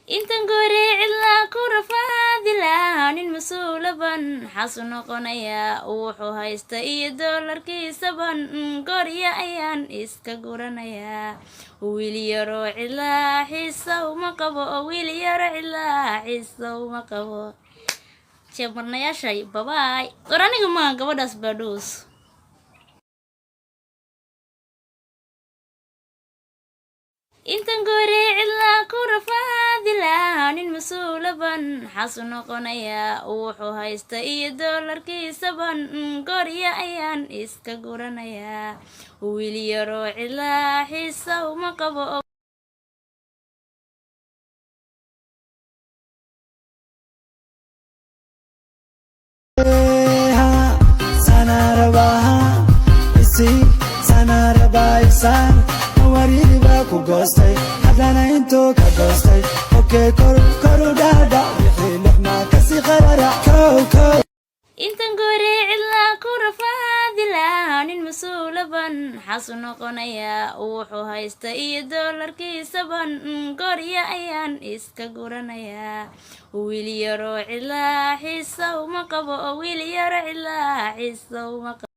Intan guri cidlaa ku rafaadi lahaa, nin mas-uulaban xasu noqonayaa. Wuxuu haysta iyo doolarkiisaban gorya ayaan iska guranayaa. Wiil yaroo cidlaa xiisa uma qabo, wiil yaro cidlaa xiisa uma qabo. Jeemarnayaashay, babaay. War aniga maa gabadhaas baadhuus. Intan guri cidlaa ku rafaadi lahaa, nin mas-uulaban xasu noqonayaa. Wuxuu haysta iyo doolarkiisaban gorya ayaan iska guranayaa. Wiil yaroo cidlaa xiisa uma qabo. Wariba ku goostay, haddana intuu ka goostay, okey, kor koru dhaadhac, wixii lixmaa kasii qararac, kow kow. Intan guri cidlaa ku rafaadi lahaa, nin mas-uulaban xasu noqonayaa. Wuxuu haysta iyo doolarkiisaban gorya ayaan iska guranayaa. Wiil yaroo cidlaa xiisa uma qabo, wiil yaro cidlaa xiisa uma qabo.